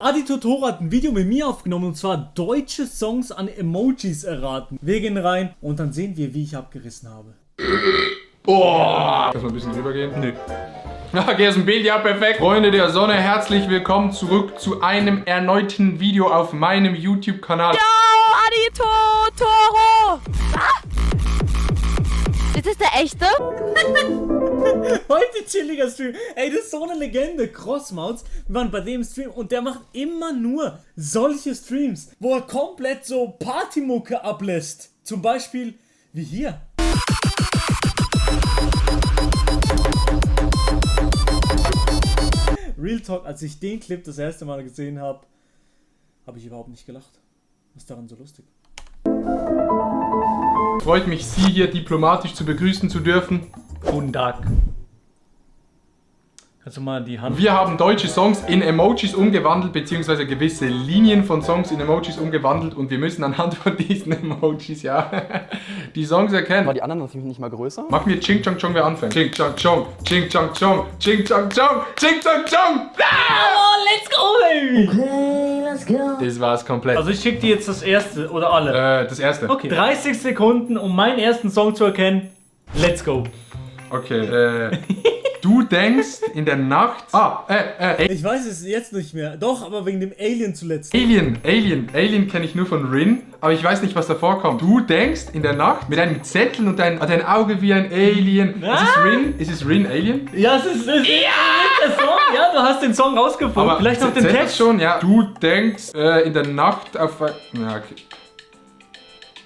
Adi Totoro hat ein Video mit mir aufgenommen und zwar deutsche Songs an Emojis erraten. Wir gehen rein und dann sehen wir, wie ich abgerissen habe. Boah! Kannst du mal ein bisschen rübergehen? Nö. Okay, ist ein Bild, ja perfekt. Freunde der Sonne, herzlich willkommen zurück zu einem erneuten Video auf meinem YouTube-Kanal. Yo, Adi Totoro! Ah? Ist das der echte? Heute chilliger Stream. Ey, das ist so eine Legende. Crossmouths. Wir waren bei dem Stream und der macht immer nur solche Streams, wo er komplett so Partymucke ablässt. Zum Beispiel wie hier. Real Talk, als ich den Clip das erste Mal gesehen habe, habe ich überhaupt nicht gelacht. Was ist daran so lustig? Freut mich, Sie hier diplomatisch zu begrüßen zu dürfen. Guten Tag. Kannst du mal die Hand... Wir haben deutsche Songs in Emojis umgewandelt, beziehungsweise gewisse Linien von Songs in Emojis umgewandelt und wir müssen anhand von diesen Emojis, ja, die Songs erkennen. War die anderen nicht mal größer? Mach mir Ching Chong Chong, wer anfängt. Ching Chong Chong, Ching Chong Chong, Ching Chong Chong, Ching Chong Chong. Oh, let's go, baby! Okay, let's go. Das war's komplett. Also ich schicke dir jetzt das erste oder alle. Das erste. Okay. 30 Sekunden, um meinen ersten Song zu erkennen. Let's go. Okay, du denkst in der Nacht... Ich weiß es jetzt nicht mehr. Doch, aber wegen dem Alien zuletzt. Alien kenne ich nur von Rin, aber ich weiß nicht, was davor kommt. Du denkst in der Nacht mit einem Zettel und dein Auge wie ein Alien. Ah. Ist es Rin? Ist es Rin Alien? Ja, es ist der Song. Ja, du hast den Song rausgefunden. Aber vielleicht noch den zählt das Text. schon, ja. Du denkst in der Nacht auf... Ja, okay.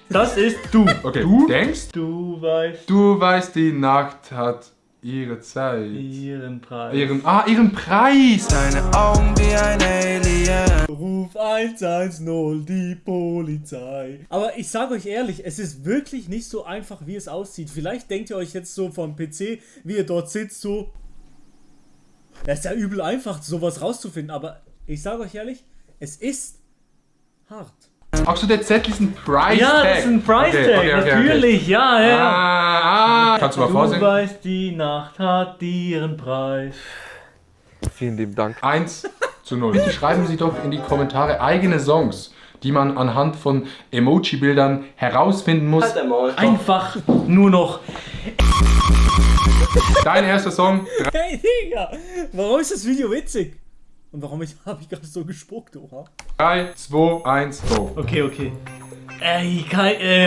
Das ist du. Okay, du denkst... Du weißt Du weißt, die Nacht hat ihre Zeit. ihren Preis. Ihren Preis. Deine Augen wie ein Alien. Ruf 110, die Polizei. Aber ich sage euch ehrlich, es ist wirklich nicht so einfach, wie es aussieht. Vielleicht denkt ihr euch jetzt so vom PC, wie ihr dort sitzt, so... Es ist ja übel einfach, sowas rauszufinden. Aber ich sage euch ehrlich, es ist hart. Ach so, der Zettel ist ein Price-Tag. Ja, das ist ein Price-Tag, natürlich, ja. Kannst du mal Du vorsingen? weißt, die Nacht hat ihren Preis. Vielen lieben Dank. 1:0. Bitte schreiben Sie doch in die Kommentare eigene Songs, die man anhand von Emoji-Bildern herausfinden muss. Einfach nur noch. Dein erster Song. Hey, Digga, warum ist das Video witzig? Und warum habe ich gerade so gespuckt, oha? 3, 2, 1, go. Okay.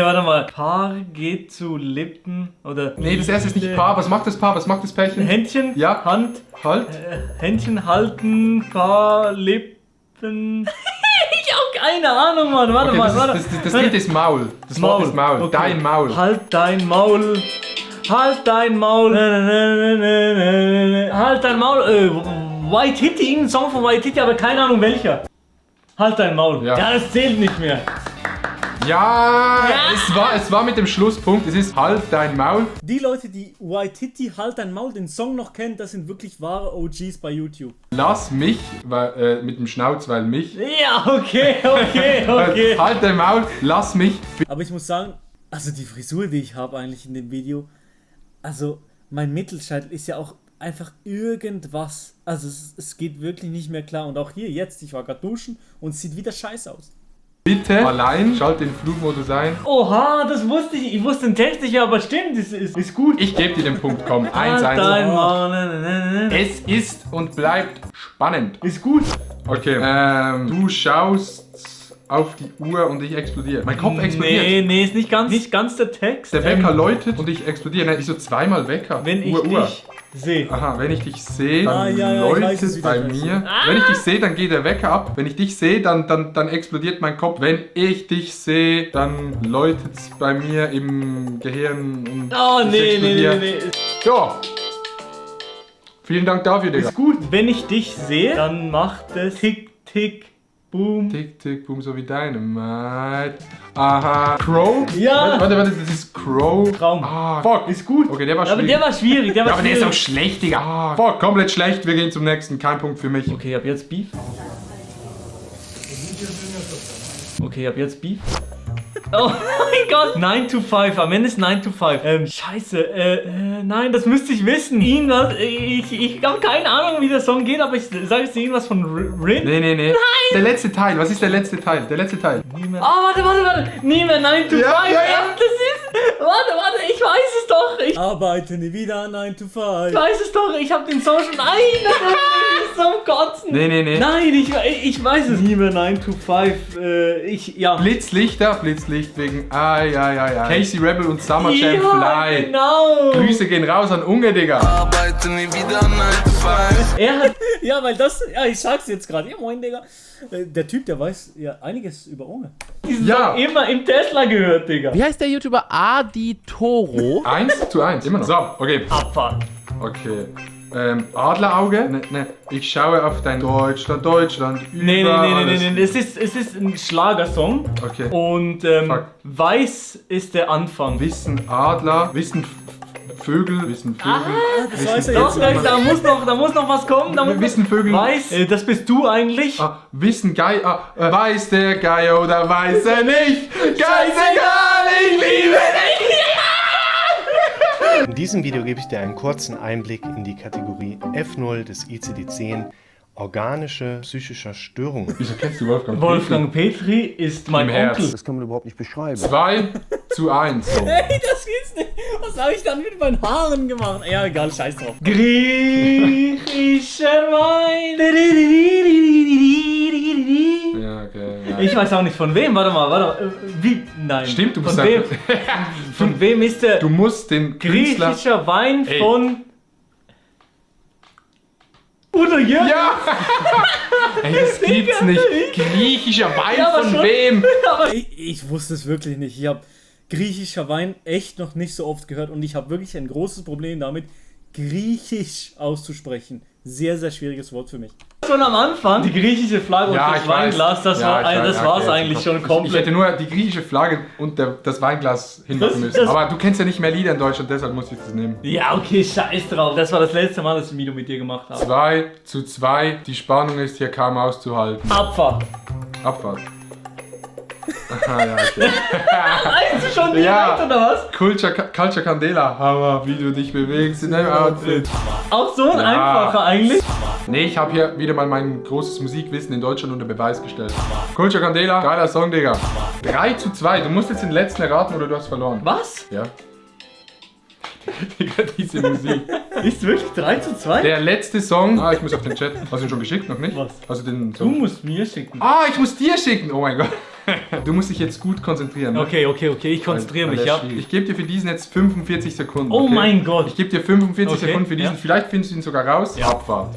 Warte mal. Paar geht zu Lippen oder... Nee, das erste ist nicht Paar. Was macht das Paar? Was macht das Pärchen? Händchen, Ja. Hand, Halt. Händchen halten, Paar, Lippen... Ich hab keine Ahnung, Mann. Warte Okay, mal. das Lied ist Maul. Das Wort ist Maul. Okay. Dein Maul. Halt dein Maul. Halt dein Maul. Halt dein Maul. White Hitty, irgendein Song von White Hitty, aber keine Ahnung welcher. Halt dein Maul. Ja. Ja, das zählt nicht mehr. Ja, es war mit dem Schlusspunkt. Es ist Halt dein Maul. Die Leute, die White Hitty, Halt dein Maul, den Song noch kennen, das sind wirklich wahre OGs bei YouTube. Lass mich, mit dem Schnauz, weil mich. Ja, okay. Halt dein Maul, lass mich. Aber ich muss sagen, also die Frisur, die ich habe eigentlich in dem Video, also mein Mittelscheitel ist ja auch einfach irgendwas. Also es geht wirklich nicht mehr klar. Und auch hier jetzt, ich war gerade duschen und es sieht wieder scheiße aus. Bitte allein, schalt den Flugmodus ein. Oha, das wusste ich. Ich wusste den Text nicht, aber stimmt, ist gut. Ich gebe dir den Punkt, komm. 1:1. Dein Maul, Es ist und bleibt spannend. ist gut. Okay, du schaust auf die Uhr und ich explodiere. Mein Kopf explodiert. Nee, ist nicht ganz der Text. Der Wecker läutet und ich explodiere. Nein, ich so zweimal Wecker. Wenn ich Uhr. dich sehe. Aha, wenn ich dich sehe, dann ja, ich weiß es läutet wieder, bei ich weiß mir. Wenn ich dich sehe, dann geht der Wecker ab. Wenn ich dich sehe, dann explodiert mein Kopf. Wenn ich dich sehe, dann läutet es bei mir im Gehirn und Oh, ich nee. explodiere. Ja. Vielen Dank dafür, Digga. Ist gut. Wenn ich dich sehe, dann macht es Tick, Tick, Boom. Tick, tick, boom, so wie Dynamite. Aha. Crow? Ja. Warte, das ist Crow. Traum. Ah, fuck. Ist gut. Okay, der war Aber schwierig. der war schwierig. Ja, aber der ist auch schlecht, Digga. Ah, fuck, komplett schlecht. Wir gehen zum nächsten. Kein Punkt für mich. Okay, ab jetzt Beef. Okay, ab jetzt Beef. Oh mein Gott. 9 to 5. Am Ende ist 9 to 5. Scheiße. Nein, das müsste ich wissen. Irgendwas. Ich habe keine Ahnung, wie der Song geht, aber ich sage jetzt irgendwas von Rin. Nee. Nein. Der letzte Teil. Was ist der letzte Teil? Der letzte Teil. Oh, warte. Nie mehr 9 to 5. Ja. Das ist. Warte. Ich weiß es doch. Ich arbeite nie wieder 9 to 5. Ich weiß es doch. Ich habe den Song schon zum Kotzen. Nee. Nein, ich weiß es. Nie mehr 9 to 5. Blitzlicht wegen Casey Rebel und Summer Jam Fly. Genau. Grüße gehen raus an Unge, Digga. Arbeite nie wieder 9 to 5. Er hat, ja, weil das, ja, ich sag's jetzt gerade. Ja, moin, Digga. Der Typ, der weiß ja einiges über Unge. Diesen Song immer im Tesla gehört, Digga. Wie heißt der YouTuber Adi Toro? 1:1, immer noch. So, okay. Abfahrt. Okay. Adlerauge. Ne. Ich schaue auf dein Deutschland. Nee. Es ist ein Schlagersong. Okay. Und Weiß ist der Anfang. Wissen Adler, Wissen Vögel. Das weiß er jetzt. Da muss noch was kommen. Wissen Vögel. Weiß, das bist du eigentlich. Wissen Gei. Weiß der Gei oder weiß er nicht? Scheißegal, ich liebe dich. In diesem Video gebe ich dir einen kurzen Einblick in die Kategorie F0 des ICD-10 organische psychischer Störungen. Wieso kennst du Wolfgang? Wolfgang Petri ist mein Im Herz. Onkel. Das kann man überhaupt nicht beschreiben. 2:1. So. Hey, das geht's nicht. Was habe ich dann mit meinen Haaren gemacht? Ja, egal, scheiß drauf. Griechischer Wein. Ja, okay. Ja. Ich weiß auch nicht von wem. Warte mal. Wie? Nein. Stimmt, du musst von wem? Von wem ist der Du musst den Künstler... griechischer Wein von Udo Jürgens? Ja! Ey, das gibt's nicht. Griechischer Wein Ja, aber von schon. wem? Aber ich wusste es wirklich nicht. Ich habe griechischer Wein echt noch nicht so oft gehört und ich habe wirklich ein großes Problem damit, griechisch auszusprechen. Sehr, sehr schwieriges Wort für mich. Schon am Anfang, die griechische Flagge und das Weinglas, das war's eigentlich schon komplett. Ich hätte nur die griechische Flagge und das Weinglas hinmachen müssen. Aber du kennst ja nicht mehr Lieder in Deutschland, deshalb muss ich das nehmen. Ja, okay, scheiß drauf. Das war das letzte Mal, dass ich ein Video mit dir gemacht habe. 2:2. Die Spannung ist hier kaum auszuhalten. Abfahrt. Abfahrt. Aha, ja, okay. Weißt du schon direkt, oder was? Culture Candela. Hammer, wie du dich bewegst in deinem Outfit. Auch so ein einfacher eigentlich. Nee, ich habe hier wieder mal mein großes Musikwissen in Deutschland unter Beweis gestellt. Culture Candela, geiler Song, Digga. 3:2. Du musst jetzt den letzten erraten oder du hast verloren. Was? Ja. Digga, diese Musik. Ist wirklich 3:2? Der letzte Song. Ich muss auf den Chat. Hast du ihn schon geschickt? Noch nicht? Was? Also den Du Song. musst mir schicken. Ich muss dir schicken. Oh mein Gott. Du musst dich jetzt gut konzentrieren. Ne? Okay, ich konzentriere mich, ja. Ich gebe dir für diesen jetzt 45 Sekunden. Oh okay? mein Gott. Ich gebe dir 45 Okay, Sekunden für diesen. ja. Vielleicht findest du ihn sogar raus. Ja. Abfahrt.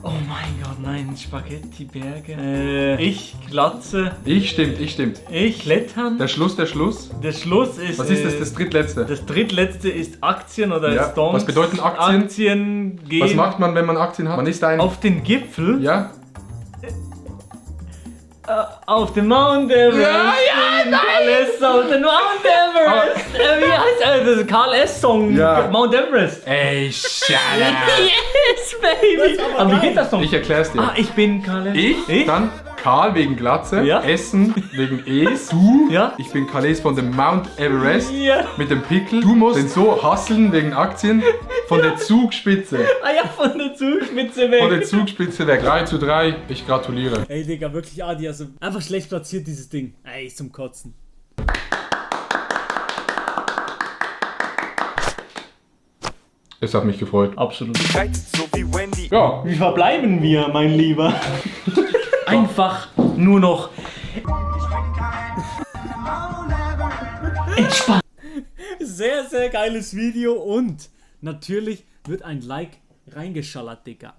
Oh mein Gott, nein, Spaghetti-Berge. Ich glatze. Ich stimmt. Ich klettern. Der Schluss. Der Schluss ist. Was ist das? Das drittletzte. Das drittletzte ist Aktien oder Ja. Stonks. Was bedeuten Aktien? Aktien gehen Was macht man, wenn man Aktien hat? Man ist ein... auf den Gipfel. Ja? Auf den Mount Everest. Ja, Alles auf den Mount Everest. Wie heißt das? Ist Karl S. Song. Ja. Mount Everest. Ey, shut Yes, baby. Aber wie geht das noch? Ich erklär's dir. Ich bin Karl S. Ich, dann Karl wegen Glatze, Ja. Essen wegen Es, du, Ja. ich bin Karl von dem Mount Everest Ja. mit dem Pickel, du musst den so hustlen wegen Aktien von der Zugspitze, Von der Zugspitze weg. von der Zugspitze weg. 3:3, ich gratuliere. Ey, Digga, wirklich Adi, also einfach schlecht platziert dieses Ding. Ey, zum Kotzen. Es hat mich gefreut. Absolut. Ja, Wie verbleiben wir, mein Lieber? Einfach nur noch entspannt. Sehr, sehr geiles Video und natürlich wird ein Like reingeschallert, Digga.